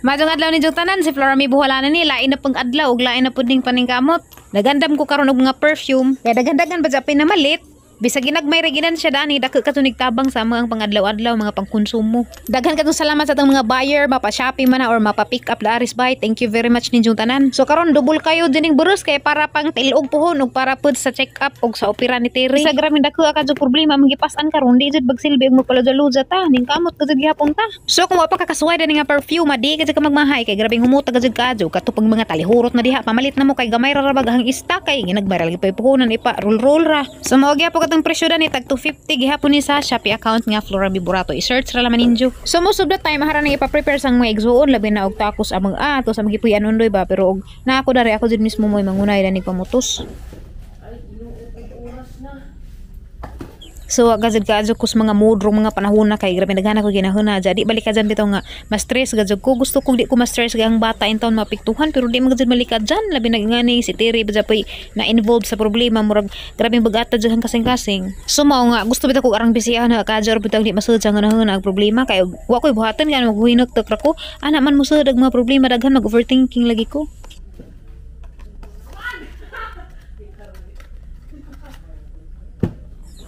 Maayong adlaw ni tanan, si Flora may buhalanan ni lain na pang adlaw ug lain na pud ning paningkamot. Nagandam ko karon og mga perfume. Kaya daghan-daghan ba japin na malit. Bisag ginagmay ra ginan siya dani, dako katunig tabang sa mga pangadlaw-adlaw, mga pangkonsumo. Daghan katong salamat sa atong mga buyer, mapa Shopee man na or mapa pick up daaris bay. Thank you very much ninyong tanan. So karon double kayo dining buros kay para pang tilog puhon ug para pud sa check up ug sa opera ni Terry. Sa grabeng dako ka jud problema ang gipas-an karon, di jud bagsilbi og magpaluja-luja ta, ning kamot ka jud gihapon ta. So kung wa pa ka kasuway dani nga perfume, di ka jud ka magmahay kay grabeng humuta ka jud kaadyo katupag mga talihurot na diha, pamalit na mo kay gamay ra ra bag ang ista kay ginagmay ra lagi pa puhunan ipa roll-roll ra. So mao gyapon katong presyo dani, tag 250 gihapon ni sa Shopee account nga Flora Biburato. I-search ra laman ninyo. So most of the time mahara nang ipa-prepare sang mga igsuon, labi na og tacos amang ato sa magipuy-an undoy ba, pero og na ako dari ako jud mismo mo'y mangunay dani pamutos. So gazud kaadyo ko sa mga mood rong mga panahon na kay grabe nagana ko ginahuna. Jadi balik ka dyan bitaw nga ma-stress gazud ko. Gusto kong di ko ma-stress kay ang bata in town mapiktuhan, pero di man gazud malikad dyan. Labi na ngani si Terry ba poy na involved sa problema, murag grabeng bagata dyan kasing-kasing. So mao nga gusto bitaw ko arang bisihan na kaadyo bitaw di masud sa nganahuna ang problema kay wa koy buhatan nga maghuhinok tek ra ko. Ana man mosud ang mga problema, daghan mag overthinking lagi ko.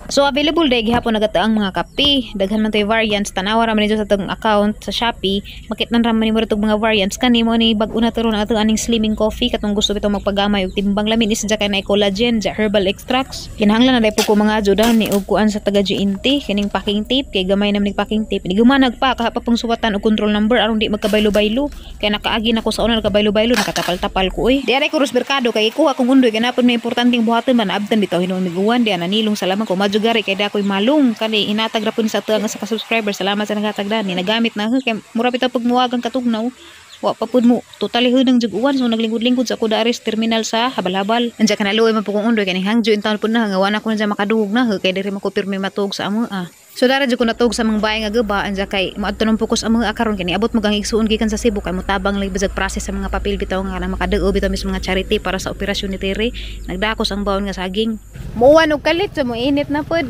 So available day gihapon nagataang mga kape. Daghan man tay variants, tanawa ra man ninyo sa atong account sa Shopee, makit-an ra man nimo ritong mga variants kani mo ni bag-o na turon atong aning slimming coffee katong gusto bitong magpagamay og timbang lamin is kay na collagen, ja herbal extracts. Kinahanglan na day po ko mga ajudan ni og kuan sa taga GNT kining packing tape kay gamay na man ning packing tape. Ni gumanag pa kaha pa pong suwatan og control number aron di magkabaylo-baylo. Kay nakaagi na ko sa una nagkabaylo-baylo, nakatapal-tapal ko oy. Di aray ko rus merkado kay ikuha kong undoy kanapon may importanteng buhaton man abtan bitaw hinuon miguan di ana nilong salamat ko madjugari kay dakoy malung kani inatag ra pud sa tuang sa ka-subscriber. Salamat sa naghatag dani, nagamit na kay mura bitaw pag muwagang katugnaw wa pa pud mo totally hunang juguan. So naglingkod-lingkod sa ako daris terminal sa habal-habal. Anja kanaluoy man pud kong undoy kani hangjo in town pud na nga wa na ko na makaduog na kay diri man ko pirmi matuog sa amo ah. So dara jud ko natuog sa mga bahay nga guba anja kay moadto nang pokus ang mga karon kani abot mo gang igsuon gikan sa Cebu kay motabang lagi bisag process sa mga papel bitaw nga kanang makadao bitaw mis mga charity para sa operasyon ni Terry. Nagdakos ang baon nga saging. Muwan og kalit so moinit na pud.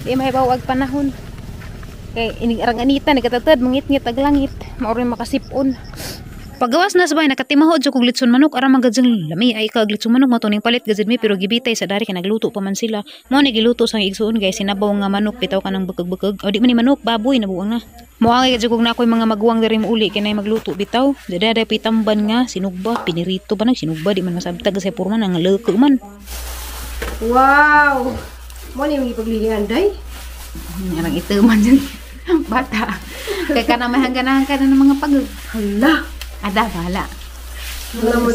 Di mahibaw ag panahon. Kay inig arang anita nagatatad mangitngit ag langit mao rin makasipon. Pagawas na sa bahay nakatimahod jud kog litson manok aram man gadzang lami ay kag litson manok mo tuning palit gazid mi pero gibitay sa dari kay nagluto pa man sila. Mo ni giluto sang igsuon guys, sinabaw nga manok bitaw kanang bukog-bukog. O di man ni manok, baboy na buang na. Moangay gid kog na ako'y mga maguwang diri mouli kay nay magluto bitaw. Dada pitamban nga sinugba, pinirito ba nag sinugba di man masabtag sa porma nang leko man. Wow. Mo ni gipaglihan day. Arang ito man jud bata. Kay kana may hanggan-hanggan na ng mga pagod. Hala. Ada bahala.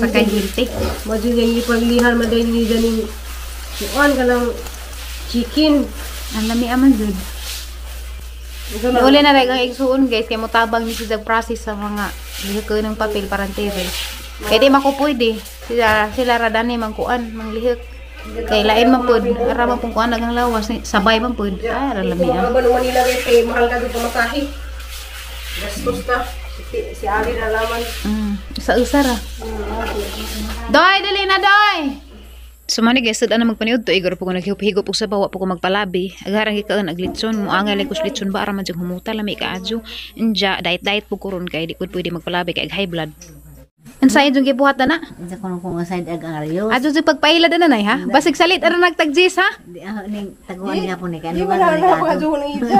Sa kay hinti. Maju yung ipaglihan man dahil ni ganing kuan ka ng chicken. Ang lami aman jud. Uli na rin ang igsuon guys kay motabang ni siya process sa mga lihok ng papel para tere. Kay di mako pwede. Sila ra dani mangkuan, manglihok. Kay lain man pud, ara man pung kuan ang lawas, sabay man pud. Ay, ara lami ah. Mga Manila kay mahal ka jud pamasahe. Gastos ta. Si Ali na laman. Sa usara. Doy, dali na doy. So man guys, sad ana magpaniud to igor po ko naghihigop og sabaw, wa po ko magpalabi. Agharang gikaon ag litson, moangay lay kus litson ba ara man jud humuta lami kaadyo. Inja diet diet po ko ron kay di ko pwede magpalabi kay ag high blood. Unsa jud gibuhat na? Unsa kuno kung side ag ang Adyo jud pagpaila na nay ha. Basig salit ara nagtagjis ha. Di ning taguan nga po ni kan.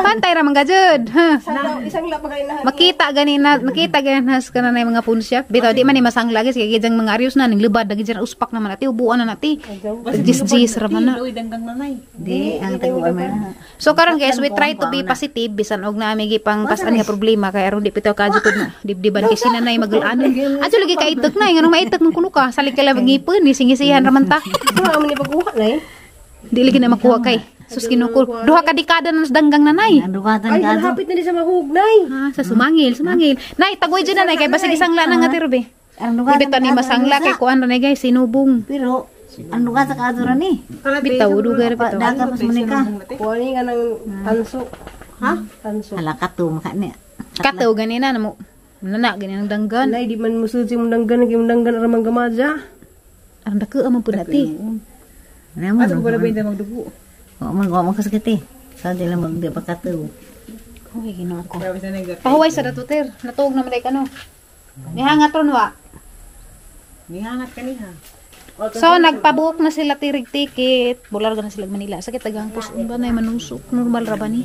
Pantay ra man gajud. Ha. Isang lapagay na. Makita gani na, makita gani na kana nay mga punsya. Bitaw di man ni masangla guys kay gijang mga aryos na ning lubad lagi dyan uspak naman ati ubuan na nati. Jis-jis ra man na. Di ang taguan man. So karon guys, we try to be positive bisan og naami gipang pasan nga problema kay aron di bitaw kadyo pud dibdiban kay sinanay magulanon. Adyo lagi ka itek na nganong maitek nung kuno ka salig kay labag ngipon ni singisihan ra man ta. Kuha man ni pagkuha na eh. Di lagi na makuha kay sus kinukul. Duha ka dekada na danggang nanay. Ay, hapit na ni sa mahugnay. Ha, sa sumangil, sumangil. Nay, tagoy dyan nanay kay basig isang lana nga tirbe. Bitaw ni masangla kay kuan ra nay guys sinubong. Pero ang lugar sa kaadto ra ni. Bitaw dugay ra bitaw. Daga pas mo ni ka. Kuha ni nga ng tanso. Ha? Tanso. Hala kato maka ni. Kato ganina na mo. Nana gani ang danggan. Nay di man musud si mong danggan kay mong danggan ra man gamaja. Ang dako man pud ati. Ano mo? Ato ba magdugo? Wa man kasakit eh. Sa di lang magdi pa kato. Uy, Ginoo ko. Pahuway sa datuter. Natuog naman day kano. Nihangat ron wa. Nihangat kaniha. So nagpabuok na sila tirig ticket. Bular na sila Manila. Sakit tagang puson ba na manusok normal ra ba ni?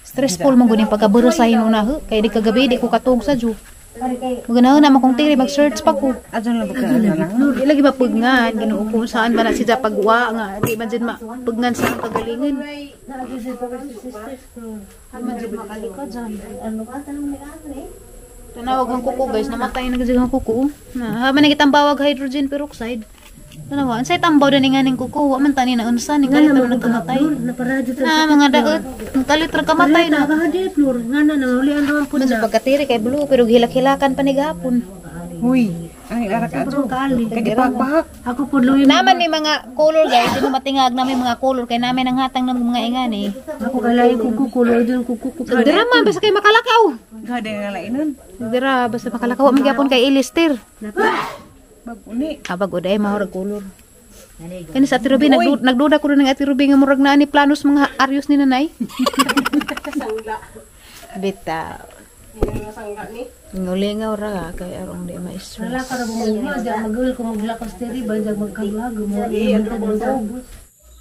Stressful man gud yung pagkaburo sa hinuna ho. Kay di kagabi di ko katug sa ju. Maganahan naman kong tiri mag-search pa ko. Adto na ba ka ano lang? Di lagi mapugnan Ginoo ko saan ba na siya pagwa nga di man jud mapugnan sa kagalingon. Di man jud makalika dyan. Tanawag ang kuko guys, namatay na gud ang kuko. Na, ha man gitambawag hydrogen peroxide. Tanawa, unsay tambaw dani nga ning kuko, wa man tani na unsa ning kalit man nagkamatay. Na mga daot, ang kalit ra kamatay na. Man sa pagkatiri kay blue pero gihilak-hilakan pa ni gahapon. Huy, ang ilara ka adto. Kay gipakpak. Ako po luwi. Naman may mga color guys, di mo matingag na may mga color kay namin ang hatang ng mga ingani. Ako kalay kuko kulor dun kuko kuko. Dira man basta kay makalakaw. Gade nga lainon. Dira basta makalakaw man gyapon kay Ilister. Bag uni. Abag uday mahurag color. Kani sa Ate Ruby, nagduda ko rin ng Ate Ruby nga murag na ni planos mga aryos ni nanay. Bitaw. Ngulingaw ra kay arong di ma-stress. Wala ka na bumugma, di magul ko maglakas diri ba di magkaglag mo.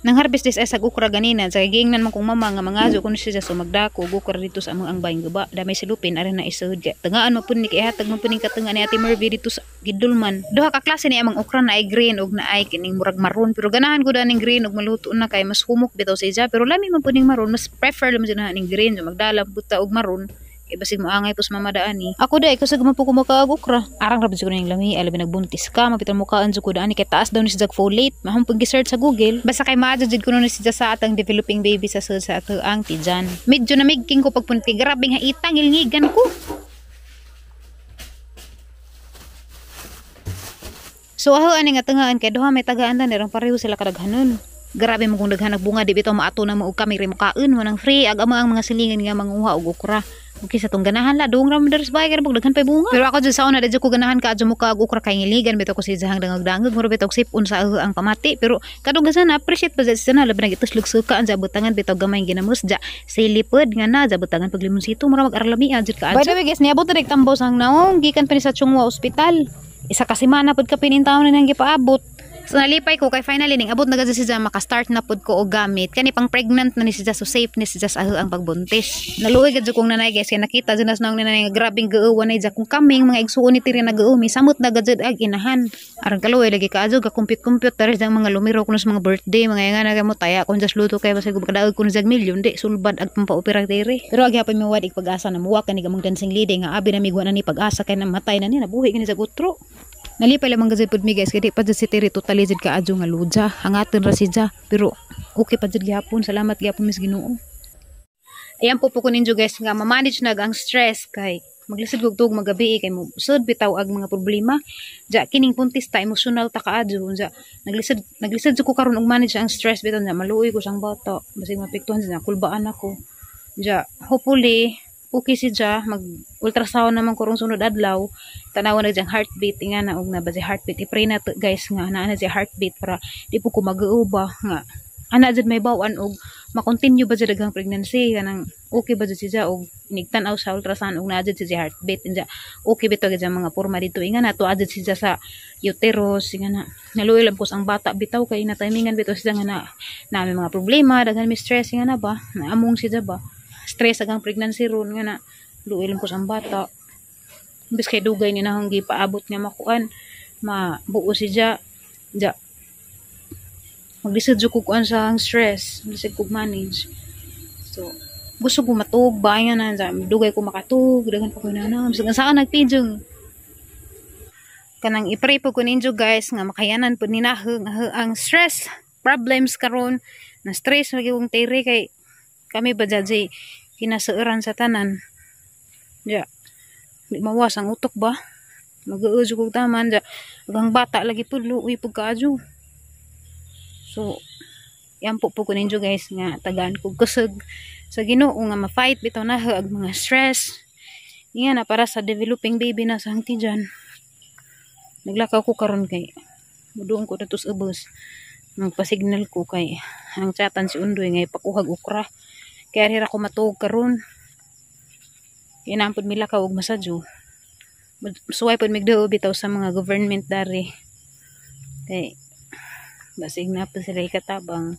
Nang harvest this ay sa ukra ganina, sa giingnan man kong mama nga mangazo kuno siya sa magdako ug ukra dito sa among ang bayng guba. Damay silupin ari na isud kay tengaan man pud ni kay hatag man pud ning katenga ni Ate Mervy dito sa gidulman. Duha ka klase ni amang okra na ay green ug na ay kining murag maroon, pero ganahan ko ning green ug maluto na kay mas humok bitaw sa ija, pero lami man pud ning maroon, mas prefer man jud na ning green so magdala pud ta og maroon. Kay basig moangay pos mamadaan ni. Ako dai kusog man po ko makaag okra. Arang ra jud ko ning lami, alabi nagbuntis ka, mapitan mo kaan jud ko daan kay taas daw ni si Jag folate. Mahong pag search sa Google, basta kay maadyo jud kuno ni siya sa atang developing baby sa sud sa ato ang tijan. Medyo namigking ko pagpunti, grabing haitang ilngigan ko. So aho ani nga tungaan kay duha may tagaan dan erong pareho sila kadaghanon. Grabe mo kung daghan bunga di bitaw maato na mo og kami remukaon mo nang free ag amo ang mga silingan nga manguha og okra. Okay sa tong ganahan la duong ra mo diri sa bahay kay daghan pay bunga. Pero ako jud sa una di jud ko ganahan ka adyo mo kaag okra kay ngiligan bitaw ko si jahang dangag-dangag mura bitaw sipon sa ang pamati, pero kadugasan na appreciate pa sa na labi nagituslog suka ang jabutangan bitaw gamay ginamos ja silipod nga na jabutangan pag limonsito mura mag-arlami jud ka adyo. By the way guys, niabot na tambaw sang naong gikan pa ni sa Chunghwa Hospital. Isa ka semana pud ka pinintaon na nang gipaabot. So nalipay ko kay finally ning abot na gud si Jam, maka-start na pud ko og gamit. Kani pang pregnant na ni si Jam, so safe ni si Jam sa ang pagbuntis. Naluoy gud kong nanay guys kay nakita jud nas naong nanay nga grabing geuwan na kung kaming mga igsuon ni tiri nageuumi samot na gud ag inahan. Aron kaluoy lagi ka adyo ga compute tares ang mga lumiro kuno sa mga birthday mga nga na mo taya kun just luto kay basig kadaog kun jag milyon di sulbad ag pampaopera tiri. Pero agi hapon mi wad pag-asa na muwa kani gamong dancing lady nga abi na migwa na ni pag-asa kay namatay na ni nabuhi kani sa utro. Nalipay lamang gazed pud mi guys kay di pa jud si Tiri totally jud kaadyo nga luja hangaton ra si ja, pero okay pa jud gihapon, salamat gihapon mis Ginoo. Ayan po po ko ninyo guys nga ma-manage nag ang stress kay maglisod kog tuog magabi kay mo sud bitaw ag mga problema ja kining puntis ta emotional ta kaadyo ja naglisod jud ko karon og manage ang stress bitaw na maluoy ko sang bata basig mapektuhan sa kulbaan ako ja. Hopefully okay si ja, mag ultrasound naman ko rong sunod adlaw, tanawa na diyang heartbeat nga na og na ba si heartbeat, i-pray na to guys nga naa na siya heartbeat para di po ko mag-uuba nga ana jud may bawan og ma-continue ba jud ang pregnancy kanang okay ba jud si ja og inigtan-aw sa ultrasound og naa jud si heartbeat ja okay bitaw gid mga porma dito nga na tuad jud si ja sa uterus nga na naluoy lang pos ang bata bitaw kay na timingan bitaw siya nga na may mga problema daghan may stress nga na ba naamong si ja ba stress agang pregnancy ron nga na luoy lang pos ang bata imbes kay dugay ni nahong gipaabot nga makuan mabuo si ja ja maglisod jud ko kuan sa ang stress, maglisod ko manage. So gusto ko matuog ba nga na dugay ko makatuog daghan pa ko na bisag saan nagpidjong kanang i-pray po ko ninyo guys nga makayanan pud ni naheng ang stress problems karon na stress lagi kong tiri kay kami ba judge kinaseuran sa tanan ja di mawas ang utok ba mag-uudyo kog taman ja ang bata lagi pud luoy pud kaadyo. So yan po po ko ninyo guys nga tagaan kog kusog sa Ginoo nga ma-fight bitaw na ag mga stress nga na para sa developing baby na sa hangtijan. Naglakaw ko karon kay muduong ko datos ubos magpasignal ko kay ang chatan si Undoy nga ipakuhag okra kaya hira ko matuog karon kay nampod milakaw og masadyo. Suway pod migduo bitaw sa mga government dari. Kay basig na pa sila ikatabang.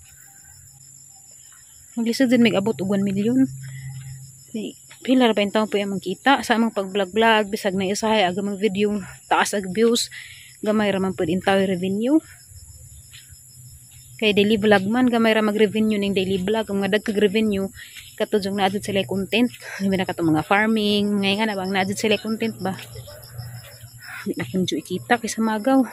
Maglisod din mig abot og 1 million. Kay pila ra pa intawon po yung kita sa among pag-vlog-vlog, bisag na usahay aga mga video taas ag views, gamay ra man pud intaw revenue. Kay daily vlog man, gamay ra mag-revenue ning daily vlog. Ang mga dagkag revenue katong naa jud sila content. Labi na katong mga farming, mga nga na bang naa jud sila content ba. Di na kun ikita kaysa magaw.